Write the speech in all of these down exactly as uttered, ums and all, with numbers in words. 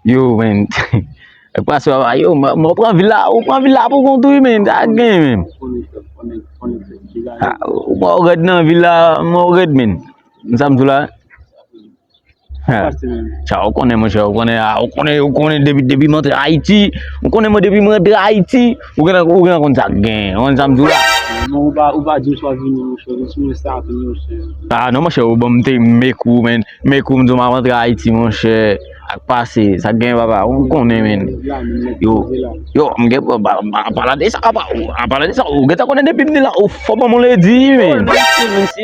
Yo, men. Pase papa, yo, mwen, mwen pran vil la, ou pran vil la pou kont ou, men. Sa gen, men. Ah, ou pran rèd nan vil la, mwen rèd, men. Sa m di w la. Ha. Sa, ou konnen, monchè, ou konnen, ah, ou konnen, ou konnen depi, depi mwen antre Ayiti, ou konnen mwen depi mwen antre Ayiti, ou gen, ou gen konn sa k gen, ou konn sa m di w la. Non, ou pa, ou pa di m sa w vini, monchè, ou sou sa tou, monchè. Ah, non, monchè, ou ban m te mekou, men, mekou, m di w m ap antre Ayiti, monchè, ak pase, sa k gen, papa, ou konnen, men. Yo, Yo, m gen, pa, pa, pa, pa pale de sa, pa, pa, pa pale de sa, ou gentan konnen depi m vini la, ou fò ban m yon ledi, men.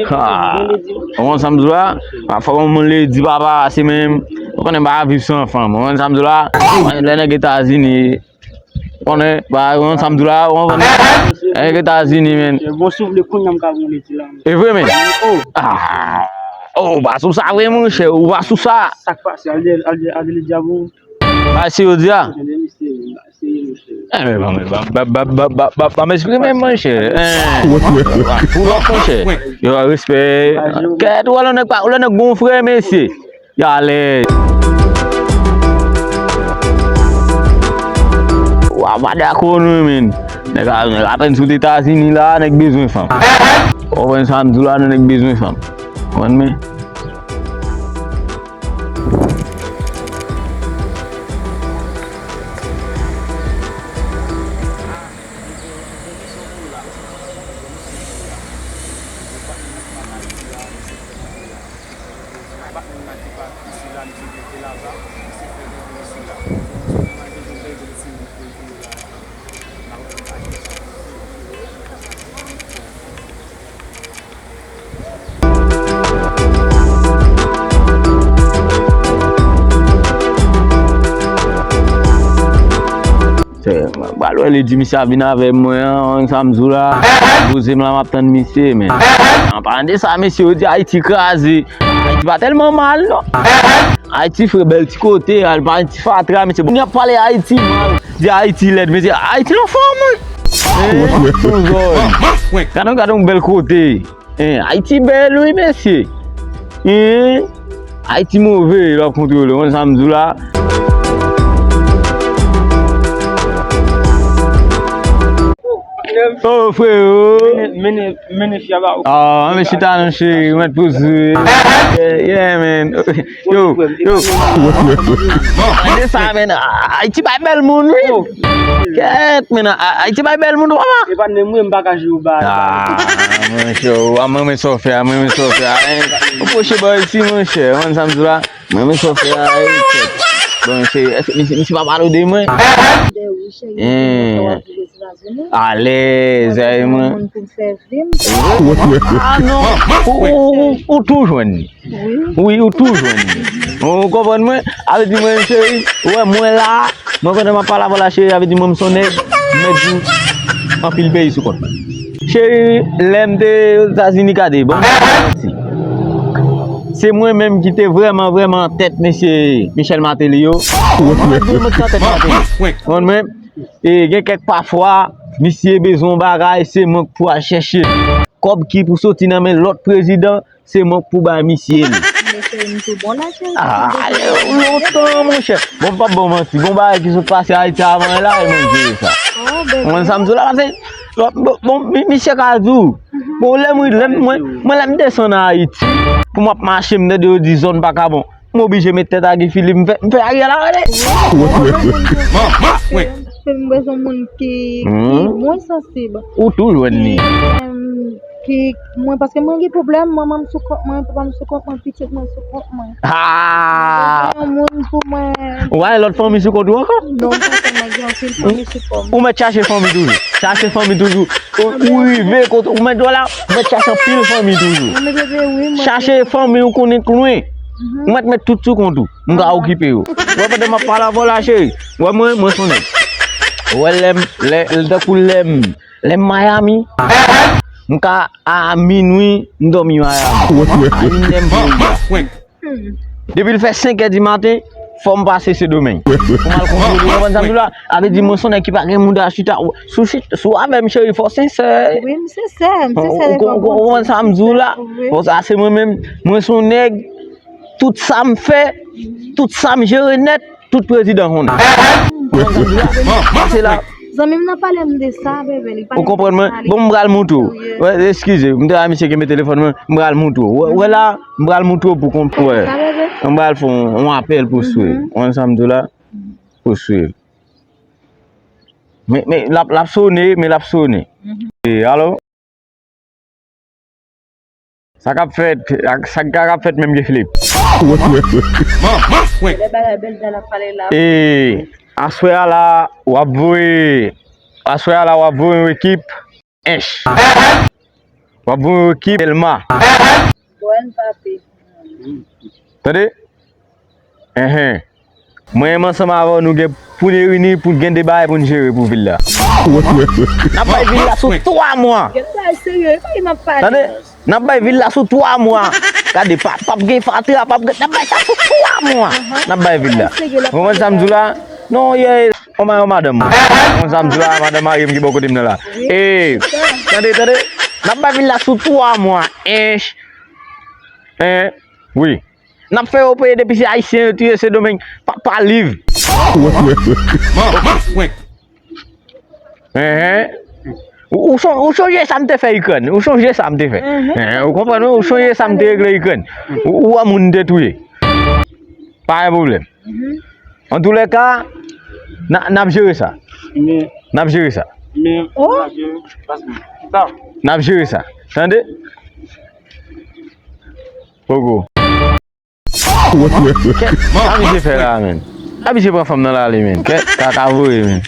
Ha, ou konn sa m di w la, pa fò ban m yon ledi, papa, se menm, ou konnen m pa viv san fanm, ou konn sa m di w la, lè nèg Etazini, ou konnen, pa, ou konn sa m di w la, ou konprann, lè nèg Etazini, men. Bon souf de kounye a m ka ban yon ledi la. E vre, men. Oh. Ah, oh, ou pa sou sa vre, monchè, ou pa sou sa. Sa k pase, al de, al de, al de ledi a pou ou. Ba si yo di a. Enben, ban m, ban m eksprime, monchè. Pull up, monchè. Yo, respè. Kèt, ou wè lè nèg pa, ou wè lè nèg gon frè, mesye. Y alèz. Wa pa dakò non, men. Nèg a, nèg apèn sot Etazini la, nèg bezwen fanm. Ou konprann sa m di w la, nèg bezwen fanm. Konprann men? Pral wè lè di misye ap vin avè mwen an, sa m di w la. Poze m la, m ap tann misye, men. An palan de sa, mesye, yo di Ayiti kraze. Ayiti pa tèlman mal, non. Ayiti fre, bèl ti kote, al pa ti fatra, mesye. Bon, y ap pale Ayiti mal. Di Ayiti lèd, mesye. Ayiti anfòm, wi. Gade yon, gade yon bèl kote. Hein, Ayiti bèl, wi, mesye. Hein? Ayiti move, lè w ap kontwole, w konn sa m di w la? Oh, freo. Mennen, mennen, mennen fi a ba ou. Ah, men chita non, cheri, mèt poze. Yeah, yeah, man. Yo, yo. Tande sa, men, Ayiti bay bèl moun, wi. Kèt, men, Ayiti bay bèl moun, papa. E pa menm mwen, m pa ka jwe ou ba. Ah, monchè, ou, ah, mwen, mwen sa w fè a, mwen, mwen sa w fè a. Ou pwoche bò isi, monchè, mwen, sa m di la. Mwen, mwen sa w fè a, kèt. Bon, se, èske misye, misye pa pale de mwen? Alèz, ay, mwen. Ah, non. Ou, ou, ou, ou tou jwenn li. Wi. Wi, ou tou jwenn li. Ou konprann mwen? Sa vle di mwen, cheri, ou wè mwen la, mwen pandan m ap pale avè w la, cheri, sa vle di mwen, m se yon nèg, m mèt di w anpil peyi sou kont mwen. Cheri, lè m te Ozetazini, gade, bon, se mwen menm ki te vrèman, vrèman an tèt mesye Michel Martelly yo. Mwen, mwen, mwen ki an tèt Martelly. Konprann mwen? E gen kèk pafwa, misye bezwen yon bagay, se mwen k pou al chèche. Kòb ki pou soti nan men lòt prezidan, se mwen k pou bay misye l. Mesye, m tou bon la, cheri. Ah, lontan, monchè. Bon, m p ap ba w manti. Gon bagay ki sot pase Ayiti avan la, e mwen k jere sa. Ou konn sa m di w la, paske, bon, bon, mi-, misye ka di w. Bon, lè mwen, lè mwen, mwen, lè m desann Ayiti, pou m ap mache, m tande yo di zòn pa ka bon. M oblije met tèt a Guy Philippe, m fè, m fè Ariel arete. M bezwen moun ki, ki mwen sansib. Ou tou jwenn li. Ki, em, ki, mwen, paske mwen gen pwoblèm, manman m sou kont mwen, papa m sou kont mwen, pitit mwen sou kont mwen. Ah! Mwen gen yon moun pou mwen. Ou pa gen lòt fanmi sou kont ou ankò? Non, m pa gen, mwen gen anpil fanmi sou kont mwen. Ou mèt chache fanmi toujou. Chache fanmi toujou. Ou, ou rive kote, ou mèt wè la, ou mèt chache anpil fanmi toujou. Mwen, bebe, wi, mwen. Chache fanmi ou konnen k lwen. Ou mèt met tout sou kont ou. M ka okipe yo. Ou wè pandan m ap pale avè w la, cheri. Ou wè mwen, mwen se yon nèg. Ou wè lè m, lè, tankou lè m, lè m Miami, m ka a minwi, m dòmi Miami. A inè m pou m la. Depi l fè senk è di maten, fò m pase Sendomeng. Pou m al kontwole, ou konprann sa m di w la? Sa vle di mwen se yon nèg ki pa gen mouda chita. Sou chita, sou avè m, cheri, fò sensè. Wi, m sensè, m sensè. Ou konprann sa m di w la? Wi. Fò sa se mwen menm, mwen se yon nèg, tout sa m fè, tout sa m jere nèt, Tout prezidan konnen. Se la. Zanmi m nan pale m de sa, bebe. Li pale m de sa. Ou konprann mwen? Bon, m pral moutre w. Eskize, m te a misye kenbe telefòn mwen, m pral moutre w. Wè la, m pral moutre w pou konprann. M pral fè yon apèl pou swiv. Ou konn sa m di w la? Pou swiv. Men, men, l ap, l ap sone, men l ap sone. E, alo? Sa k ap fèt, sa k ap fèt menm Guy Philippe? Manman fwenk. Lè bagay bèl jan l ap pale la. E, aswè a la, w ap voye, aswè a la, w ap voye yon ekip ench. W ap voye yon ekip Dèlma. Bon, Mbappé. Tande? Enhen. Mwen menm ansanm avè w, nou gen pou n reyini, pou n gen de bagay pou n jere pou vil la. N ap bay vil la sou twa mwa. Gen bagay serye wi, bagay m ap pale. Tande? N ap bay vil la sou twa mwa. Gade, pa, p ap gen fatra, p ap gen, n ap bay sa sou twa mwa. N ap bay vil la. Ou konprann sa m di w la? Non, ye, on ma-, on madanm mwen. Ou konprann sa m di w la, madanm mari m ki bò kote m nan la. E, tande, tande. N ap bay vil la sou twa mwa. Ench. En. Wi. N ap fè yo peye depi se Ayisyen yo touye Sendomeng, pa, pa liv. Manman fwenk. Enhen. Ou, ou son-, ou sonje sa m te fè Ikrèn? Ou sonje sa m te fè? Enhen. Enhen, ou konprann, wi? Ou sonje sa m te regle Ikrèn? Ou, ou wè moun m te touye? Pa gen pwoblèm. Antoulèka, n a, n ap jere sa. N ap jere sa. N ap jere sa. Tande? Poko. Kèt, sa misye fè la, menn? Sa misye pran fanm nan lale, menn? Kèt, kaka voye, menn.